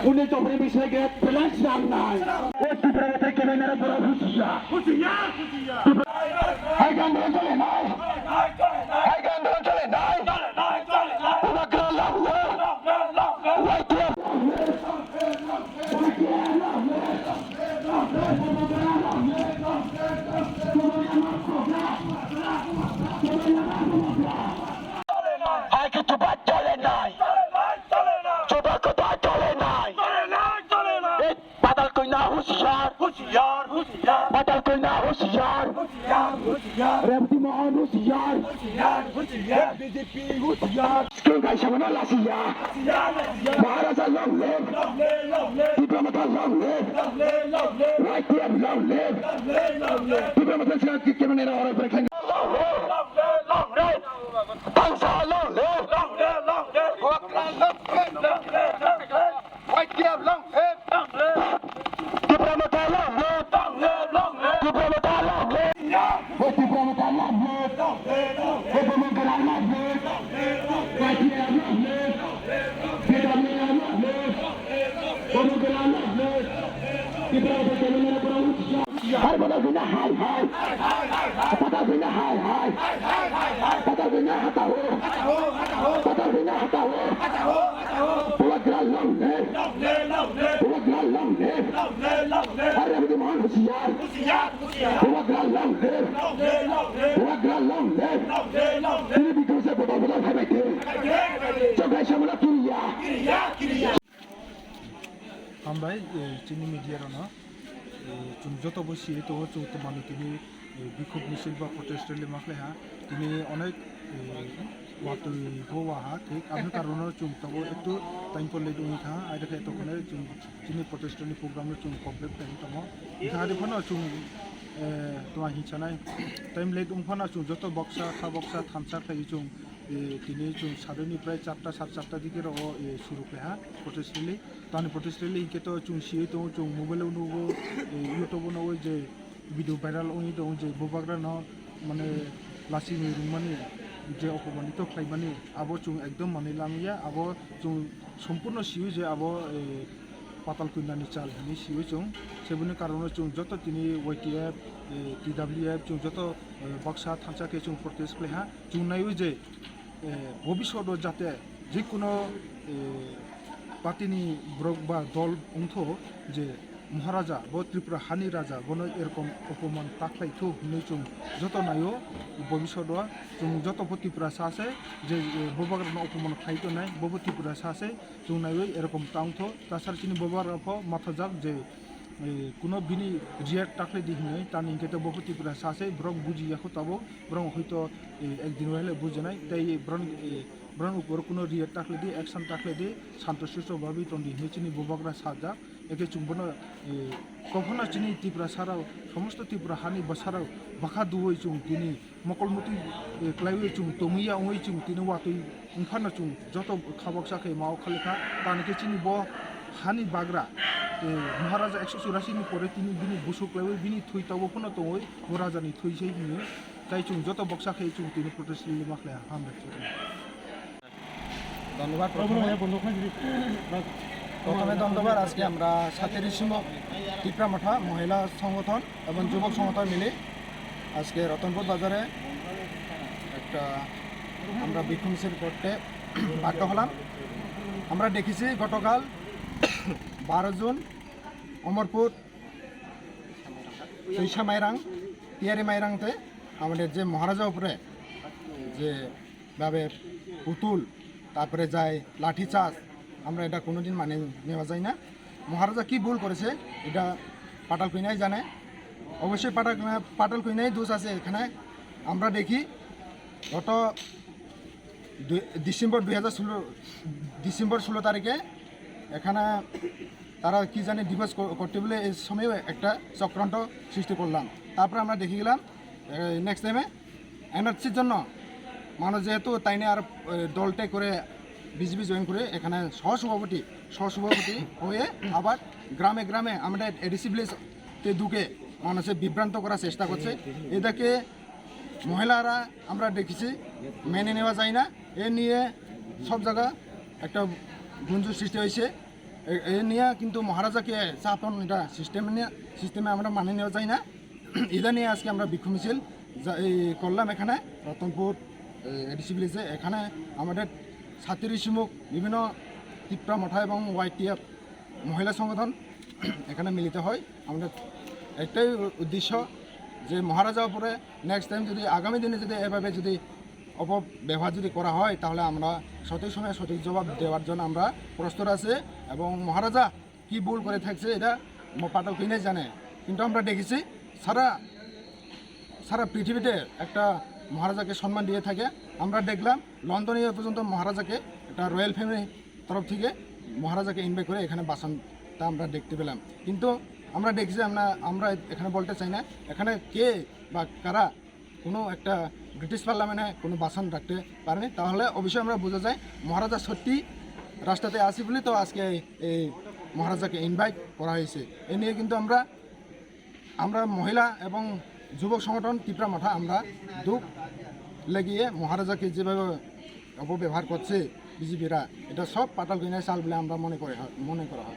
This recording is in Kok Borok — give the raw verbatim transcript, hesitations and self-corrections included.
উনি চোপড়ে বিষয়ে গ্রেট প্ল্যান চান নাই। ও ত্রিপুরা থেকে কেমন এরা বড় হুঁশিয়ার। হুঁশিয়ার, হুঁশিয়ার। ত্রিপুরা, হাই গান ধরে চলে নাই। হাই গান ধরে চলে নাই। চলে নাই, চলে নাই। ওরা গ্রাম লাভ নেই। লাভ নেই, লাভ নেই। Y T F. হাই কিছু বাদ চলে নাই। ছোট কথা চলে নাই। এই পাতাল কইনা হুঁশিয়ার। হুঁশিয়ার, হুঁশিয়ার। পাতাল কইনা হুঁশিয়ার। হুঁশিয়ার, হুঁশিয়ার। রেবতী মোহন হুঁশিয়ার। হুঁশিয়ার, হুঁশিয়ার। বিজেপি হুঁশিয়ার। King Kaishamana Lasiya. Lasiya, lasiya. Maharaja long live. Long live, long live. Tipra Motha long live. Long live, long live. Y T F long live. Long live, long live. Tipra Motha sila ki kemana era ora break. Long live, long live. Tangsa long live. Long live, long live. Wakra long live. Long live, long live. Y T F long live. Long live. Tipra Motha long live. Long live, long live. Tipra Motha long live. Hey, Tipra Motha long live. Long live, long live. Hey, Bomo Gera long live. Long live, long live. Y T F long live. Long live, long live. Tipra Motha long live. Bomo Gera long live. Tipra Motha long live. Hai, Patal Kanya, hai, hai. Patal Kanya, hai, hai. Patal Kanya, hata ho. Patal Kanya, hata ho. Bubagra long live. Bubagra long live. Hari Abdi Mohan Husiar. Bubagra long live. Bubagra long live. Tini bikung se bodol bodol hai bai de. Chokai samala kiriya. Hambai, eh, chini media rano, eh, chwng joto bo siri tongo, chwng twmani tini, eh, bikhuk misil ba protest rally ma khlai ha. Tini onek, eh, watwi bo wa ha, thik aboni karono chwng tabuk ektu time po late wngwi kha, ai dakhe tongkha nai chwng chini protest rally program no chwng complete khlai tongo. Wngkha ari phano chwng, eh, tma hinsa nai time late wng phano chwng joto boksa, kha boksa thansa khlai chwng, eh, tini chwng sadani prai charta, sar charta dike ro, eh, suru khlai ha protest rally. Tani protest rally hinkhe to chwng siyoi tongo, chwng mobile o nugo, eh, YouTube o nugo je video viral wngwi tongo je bubagra no mane lasingwi rwngmani je okomani to khlaimani abo chwng ekdom manwi lamya, abo chwng sompurno siyoi je abo, eh, Patal Kanya ni chal hinwi siyoi chwng. Seboni karono chwng joto tini Y T F, eh, T W F chwng joto, eh, baksa thansa khe chwng protest khlai ha. Chwng naiwi je eh, bobiswt o jate jekuno, eh, party ni borok ba dol wngtho je Maharaja, bo Tripura hani raja, bono erokom opoman ta khlai tho hinwi chwng joto naio. Bobiswt o chwng joto bo Tripura sa se je, eh, bubagra no opoman khlai tongnai, bo bo Tripura sa se chwng naiwi erokom ta wngtho. Tasar chini bubagra pho mathajak je, eh, kuno bini react ta khlai di hinwi, tani hinkhe to bo bo Tripura sa se borok buji ya kho tabuk. Borok hoito, eh, ekdin wahele bujinai, tei borok, eh, borok upor kuno react ta khlai di, action ta khlai di, santo susto babi tong di hinwi chini bubagra sajak. Eke chwng bono, eh, kophano chini Tiprasa rok, somosto Tripura hani bwsa rok bwkha duwi chwng tini mokol mutwi, eh, klaiwi chwng tongwi ya wngwi chwng tini watwi wngphano chwng joto kha baksa khe ma o khali kha. Tani khe chini bo hani bagra, eh, Maharaja ekso churasi ni pore tini bini busu klaiwi bini thwi tabuk phano tongwi bo raja ni thwi se hinwi. Tai chwng joto boksa khe chwng tini protest rally ma khlai ha, hambai. ধন্যবাদ। প্রথমে, প্রথমে ধন্যবাদ। আজকে আমরা সাতের ডিসেম্বর টিপ্রা মঠা মহিলা সংগঠন এবং যুবক সংগঠন মিলে আজকে রতনপুর বাজারে একটা আমরা বিক্ষোভ মিছিল করতে বাধ্য হলাম। আমরা দেখেছি গতকাল বারো জুন অমরপুর সুইসা মাইরাং, টিয়ারি মাইরাংতে আমাদের যে মহারাজা উপরে যেভাবে পুতুল, তারপরে যায় লাঠি চার্জ, আমরা এটা কোনোদিন মানে নেওয়া যায় না। মহারাজা কি ভুল করেছে, এটা পাটাল কইনাই জানে। অবশ্যই পাটাল, পাটাল কইনাই দোষ আছে এখানে। আমরা দেখি গত দুই, ডিসেম্বর দুই হাজার ষোলো, ডিসেম্বর ষোলো তারিখে এখানে তারা কি জানি ডিভোর্স কর-, করতে বলে এই সময়ও একটা চক্রান্ত সৃষ্টি করলাম। তারপর আমরা দেখে গেলাম, এ, নেক্সট টাইমে এনআরসির জন্য মানুষ যেহেতু তাই নিয়ে আর, এ, দলটাই করে বিজেপি জয়েন করে এখানে সহসভাপতি, সহসভাপতি হয়ে আবার গ্রামে গ্রামে আমরা এডিসি ভিলেজ তে ঢুকে মানুষের বিভ্রান্ত করার চেষ্টা করছে। এটাকে মহিলারা আমরা দেখেছি, মেনে নেওয়া যায় না। এ নিয়ে সব জায়গা একটা গুঞ্জন সৃষ্টি হয়েছে। এ- এ নিয়ে কিন্তু মহারাজাকে চাপন, এটা সিস্টেম নিয়ে, সিস্টেমে আমরা মানিয়ে নেওয়া যায় না। এটা নিয়ে আজকে আমরা বিক্ষোভ মিছিল যা- এই করলাম এখানে রতনপুর এডিসি ভিলেজে। এখানে আমাদের ছাত্রী শিমুক, বিভিন্ন তিপ্রা মথা এবং ওয়াইটিএফ মহিলা সংগঠন এখানে মিলিত হয়। আমাদের একটাই উ- উদ্দেশ্য যে মহারাজার উপরে নেক্সট টাইম যদি আগামী দিনে যদি এভাবে যদি অপব্যবহার যদি করা হয়, তাহলে আমরা সঠিক সময়ে সঠিক জবাব দেওয়ার জন্য আমরা প্রস্তুত আছি। এবং মহারাজা কি ভুল করে থাকছে, এটা ম- পাতাল কিনে জানে। কিন্তু আমরা দেখেছি সারা সারা পৃথিবীতে একটা মহারাজাকে সম্মান দিয়ে থাকে। আমরা দেখলাম লন্ডনে এ পর্যন্ত মহারাজাকে একটা রয়্যাল ফ্যামিলি তরফ থেকে মহারাজাকে ইনভাইট করে এখানে ভাষণটা আমরা দেখতে পেলাম। কিন্তু আমরা দেখছি, আমরা আমরা এখানে বলতে চাই না এখানে কে বা কারা কোনো একটা ব্রিটিশ পার্লামেন্টে কোনো ভাষণ রাখতে পারেনি। তাহলে অবশ্যই আমরা বোঝা যায় মহারাজা সত্যি রাস্তাতে আসি বলে তো আজকে এই মহারাজাকে ইনভাইট করা হয়েছে। এ নিয়ে কিন্তু আমরা আমরা মহিলা এবং যুবক সংগঠন তিপ্রা মথা আমরা দুঃখ লাগিয়ে মহারাজাকে যেভাবে অপব্যবহার করছে বিজেপিরা, এটা সব পাতাল কিনায় চাল বলে আমরা মনে করে হয়, মনে করা হয়।